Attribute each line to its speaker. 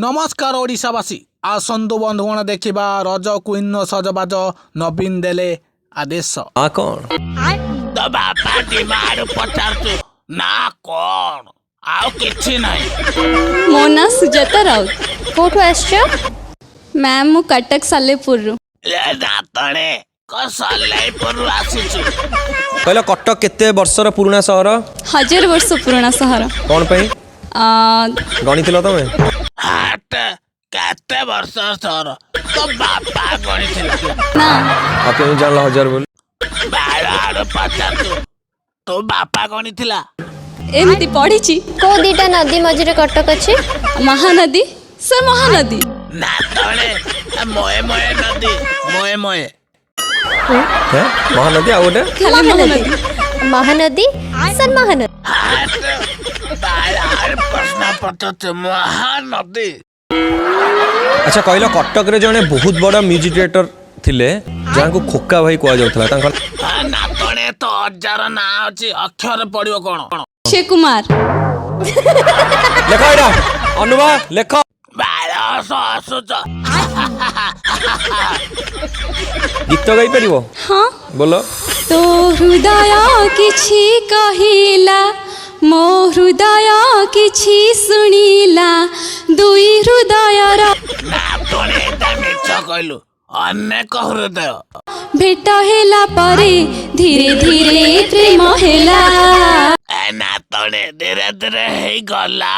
Speaker 1: ନମସ୍କାର ଓଡ଼ିଶାବାସୀ। ଆସନ୍ତୁ ବନ୍ଧୁଗଣ, ଦେଖିବା ରଜ କୁଇନ୍ର ସଜବାଜ। ନବୀନ ଦେଲେ ଆଦେଶ।
Speaker 2: ନା କଣ?
Speaker 1: ତ ବାପା ଡିମାରୁ ପଚାରୁଛୁ ନା କଣ? ଆଉ କିଛି ନାହିଁ।
Speaker 3: ମୋ ନାଁ ସୁଜାତା ରାଉତ।
Speaker 4: କୋଉଠୁ ଆସିଛ?
Speaker 3: ମ୍ୟାମ୍, ମୁଁ କଟକ ସାଲେପୁରରୁ।
Speaker 1: ଏ ଦାନ୍ତଣେ କ ସଲେଇପୁରରୁ ଆସିଛୁ।
Speaker 2: କହିଲ, କଟକ କେତେ ବର୍ଷର ପୁରୁଣା ସହର?
Speaker 3: 1000 ବର୍ଷ ପୁରୁଣା ସହର।
Speaker 2: କଣ ପାଇଁ? ଗଣିଥିଲ ତମେ?
Speaker 1: ହାଟ କେତେ ବର୍ଷ ସହର ତୋ ବାପା ଗଣିଥିଲା?
Speaker 3: ନା।
Speaker 2: ଆଉ କେମିତି ଜାଣିଲ 1000 ବୋଲି?
Speaker 1: ବାର ଆଡୁ ପଚାରୁଛୁ, ତୋ ବାପା ଗଣିଥିଲା?
Speaker 3: ଏମିତି ପଢ଼ିଛି।
Speaker 4: କୋଉ ଦିଟା ନଦୀ ମଝିରେ କଟକ ଅଛି?
Speaker 3: ମହାନଦୀ ସାର୍, ମହାନଦୀ।
Speaker 1: ନାତଣେ, ମୟେ ମୟେ ନଦୀ, ମୟେ ମୟେ।
Speaker 2: ହେଁ? ମହାନଦୀ ଆଉ ଗୋଟେ?
Speaker 3: ଖାଲି ମହାନଦୀ।
Speaker 4: ମହାନଦୀ ସାର୍, ମହାନଦୀ।
Speaker 1: ହାଟ ବାର ଆଡୁ ପ୍ରଶ୍ନ ପଚାରୁଛୁ, ମହାନଦୀ।
Speaker 2: ଆଚ୍ଛା କହିଲ, କଟକରେ ଜଣେ ବହୁତ ବଡ ମ୍ୟୁଜିକ ଡିରେକ୍ଟର ଥିଲେ, ଯାହାଙ୍କୁ ଖୋକା ଭାଇ କୁହାଯାଉଥିଲା, ତାଙ୍କ
Speaker 1: ନାତଣେ, ତୋ ଅଜାର ନାଁ ଅଛି, ଅକ୍ଷର ପଡିବ କଣ?
Speaker 3: ଅକ୍ଷୟ କୁମାର।
Speaker 2: ଲେଖ ଏଇଟା, ଅନୁଭା, ଲେଖ।
Speaker 1: ବାର ହସୁଛ।
Speaker 2: ଗୀତ ଗାଇପାରିବ?
Speaker 3: ହଁ।
Speaker 2: ବୋଲ।
Speaker 3: ତୋ ହୃଦୟ କିଛି କହିଲା, ମୋ ହୃଦୟ କିଛି ଶୁଣିଲା, ଦୁଇ ହୃଦୟର
Speaker 1: ନାତଣେ, ଏଇଟା ମିଛ କହିଲୁ, ଅନେକ ହୃଦୟ।
Speaker 3: ଭେଟ ହେଲା ପରେ ଧୀରେ ଧୀରେ ପ୍ରେମ ହେଲା।
Speaker 1: ଏ ନାତଣେ, ଧୀରେ ଧୀରେ ହେଇଗଲା।